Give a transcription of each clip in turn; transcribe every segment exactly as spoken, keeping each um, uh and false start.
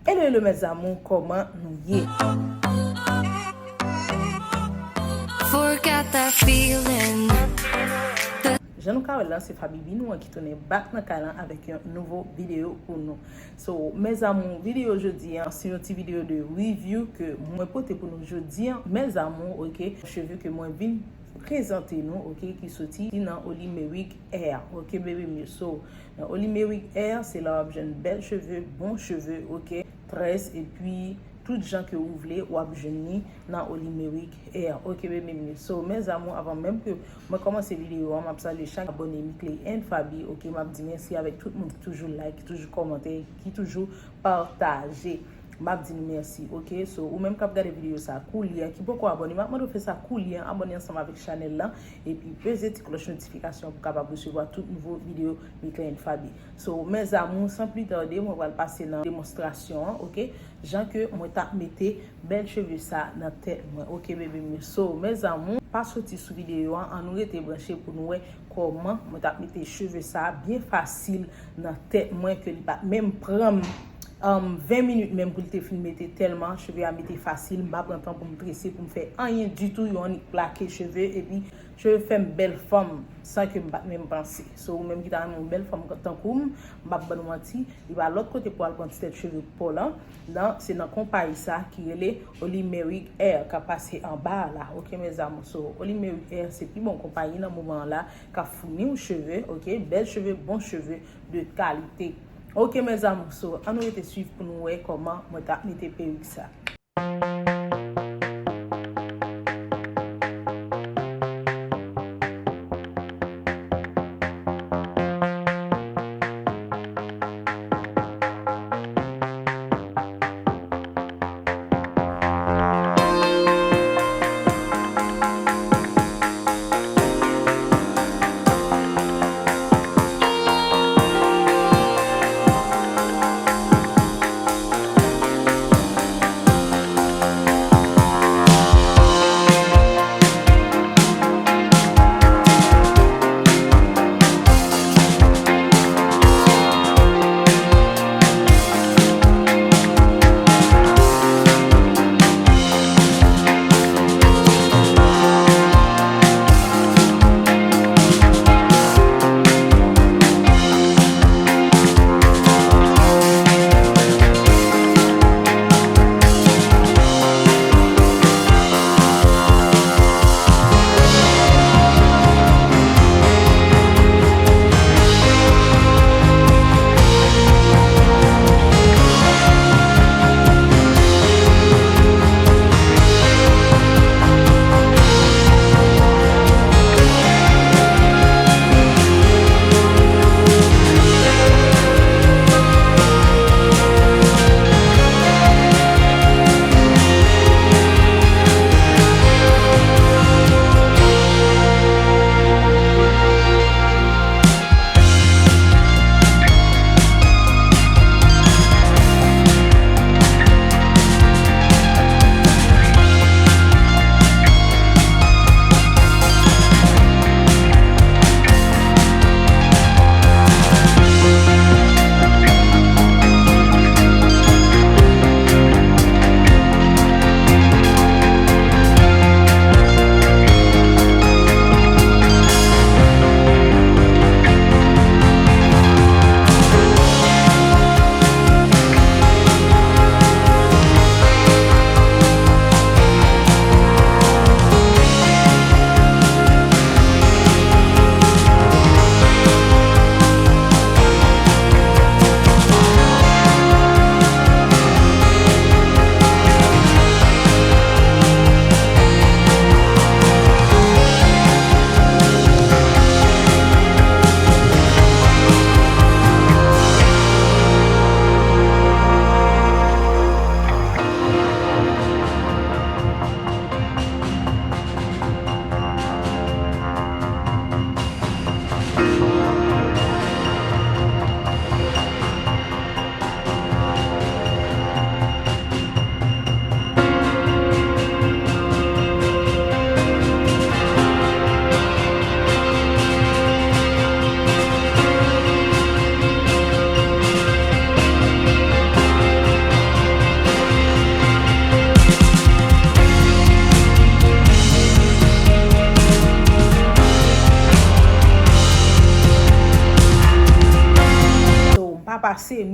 Hello, hello, mes amours, kòman nou ye? Forgot that feeling. Jan nou ka wè la, se Faby Binou an ki tounen back nan kay lan avèk yon nouvo videyo pou nou. So, mes amours, videyo jodi an, se yon ti videyo de review ke mwen pote pou nou jodi an, mes amours, ok? Cheve ke mwen vin prezante nou, ok, ki soti nan Oli Meric Hair, ok, baby, so, nan Oli Meric Hair, se la w ap jwenn bèl cheve, bon cheve, ok, très, epi tout jan ke ou vle, w ap jwenn li nan Oli Meric Hair, ok, baby, so, mes amours, avan menm ke mwen kòmanse videyo an, m ap salye chak abòne Mickley and Faby, ok, m ap di mèsi avèk tout moun ki toujou like, ki toujou kòmante, ki toujou pataje. M ap di nou mèsi, ok? So, ou menm k ap gade videyo sa koulye a, ki poko abòne, m ap mande w fè sa koulye a, abòne ansanm avèk chanèl lan, epi peze ti klòch notifikasyon pou w kapab resevwa tout nouvo videyo Mickley and Faby. So, mes amours, san pli tade, mwen pral pase nan demonstrasyon an, ok? Jan ke mwen t ap mete bèl cheve sa nan tèt mwen, ok, baby, so, mes amours, pa soti sou videyo an, ann nou rete branche pou nou wè kòman mwen t ap mete cheve sa byen fasil nan tèt mwen, ke li pa t menm pran m, um, ven minit menm pou l te fin mete, tèlman cheve a mete fasil, m pa pran tan pou m trese, pou m fè anyen ditou, yon annik plake cheve, epi cheve fè m bèl fanm, san ke m pa t menm panse. So, ou menm ki ta renmen yon bèl fanm tankou m, m p ap ban nou manti, li pa lòt kote pou al pran ti tèt cheve pa w lan, nan, se nan konpayi sa ki rele Oli Meric Hair k ap pase anba a la, ok, mes amours? So, Oli Meric Hair se pi bon konpayi nan moman an la k ap founi w cheve, ok, bèl cheve, bon cheve de kalite. Ok, mes amours, so, ann nou rete swiv pou nou wè kòman mwen t ap mete perik sa.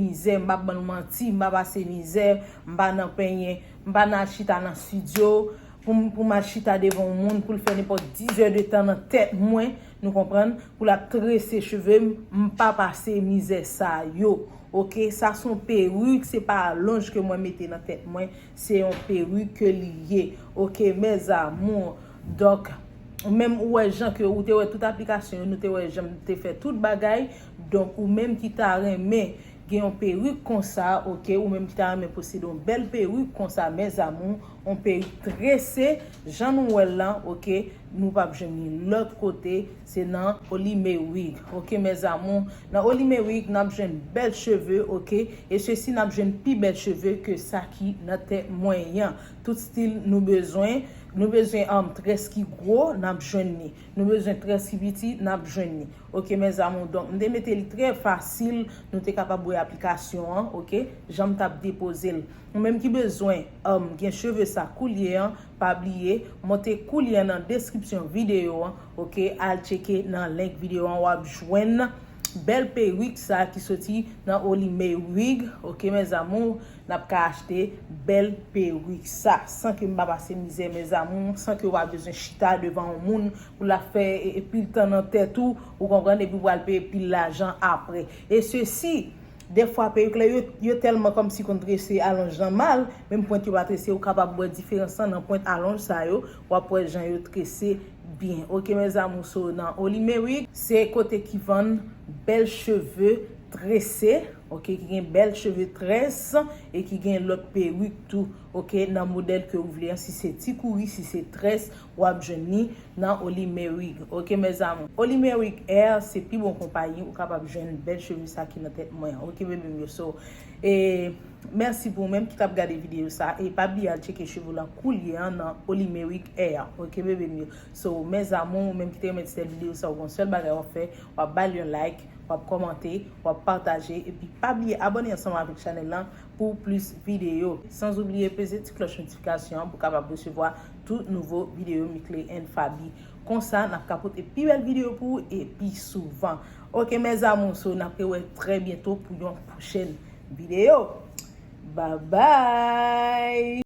mizè, m p ap ban nou manti, m pa pase mizè, m pa nan penyen, m pa nan chita nan estidyo pou m, pou m al chita devan yon moun pou l fè nenpòt dis è de tan nan tèt mwen, nou konprann, pou l ap trese cheve m, m pa pase mizè sa yo. Oke, sa se yon perik, se pa alonj ke mwen mete nan tèt mwen, se yon perik ke li ye. Oke, mes amours. Donk, ou menm ou wè jan ke ou te wè tout aplikasyon yo, nou te wè jan m te fè tout bagay. Donk, ou menm ki ta renmen gen yon perik konsa, oke, ou menm ki ta renmen posede yon bèl perik konsa, mes amours, yon perik trese, jan nou wè l lan, oke, nou p ap jwenn li lòt kote, se nan Olimewig, oke, mes amours, nan Olimewig, n ap jwenn bèl cheve, oke, e sesi n ap jwenn pi bèl cheve ke sa ki nan tèt mwen an. Tout stil nou bezwen, nou bezwen um, très ki gwo, n ap jwenn li. Nou bezwen très ki piti, n ap jwenn li. Oke, mes amours, donk, m te mete li trè fasil, nou te kapab wè aplikasyon an, oke, jan m t ap depoze l. Ou menm ki bezwen um, gen cheve sa koulye an, pa bliye, monte koulye an nan deskripsyon videyo an, oke, al tcheke nan link videyo an, w ap jwenn bèl perik sa ki soti nan Olimewig, oke, mes amours, n ap ka achte bèl perik sa, san ke m pa pase mizè, mes amours, san ke w pa bezwen chita devan yon moun pou l ap fè e, e pil tan nan tèt ou, ou konprann, epi w al peye pil lajan apre. E sesi, dèfwa perik la, yo, yo tèlman kòmsi konn trese alonj lan mal, menm pwent yo pa trese, ou kapab wè diferans lan nan pwent alonj sa yo, w ap wè jan yo trese byen. Oke, mes amours, so nan Olimewig, se kote ki vann bèl cheve trese, oke, ki gen bèl cheve très e ki gen lòt perik tou, oke, nan modèl ke ou vle an, si se ti kouri, si se très, w ap jwenn li nan Olimewig, oke, mes amours. Olimewig Hair, se pi bon konpayi, ou kapab jwenn bèl cheve sa ki nan tèt mwen an, oke, bebe m yo. So, e, mèsi pou ou menm ki t ap gade videyo sa, e pa bliye al tcheke cheve w lan koulye an nan Olimewig Hair, oke, bebe m yo. So, mes amours, ou menm ki te renmen ti sèl videyo sa, ou gon sèl bagay w ap fè, w ap ba l yon like, w ap kòmante, w ap pataje, epi pa bliye abòne ansanm avèk chanèl lan pou plis videyo. San oubliye peze ti klòch notifikasyon an pou w kapab resevwa tout nouvo videyo Mickley and Faby. Konsa, n ap ka pote pi bèl videyo pou ou e pi souvan. Oke, mes amours, so n ap rewè trè byento pou yon pwochèn videyo. Bye bye!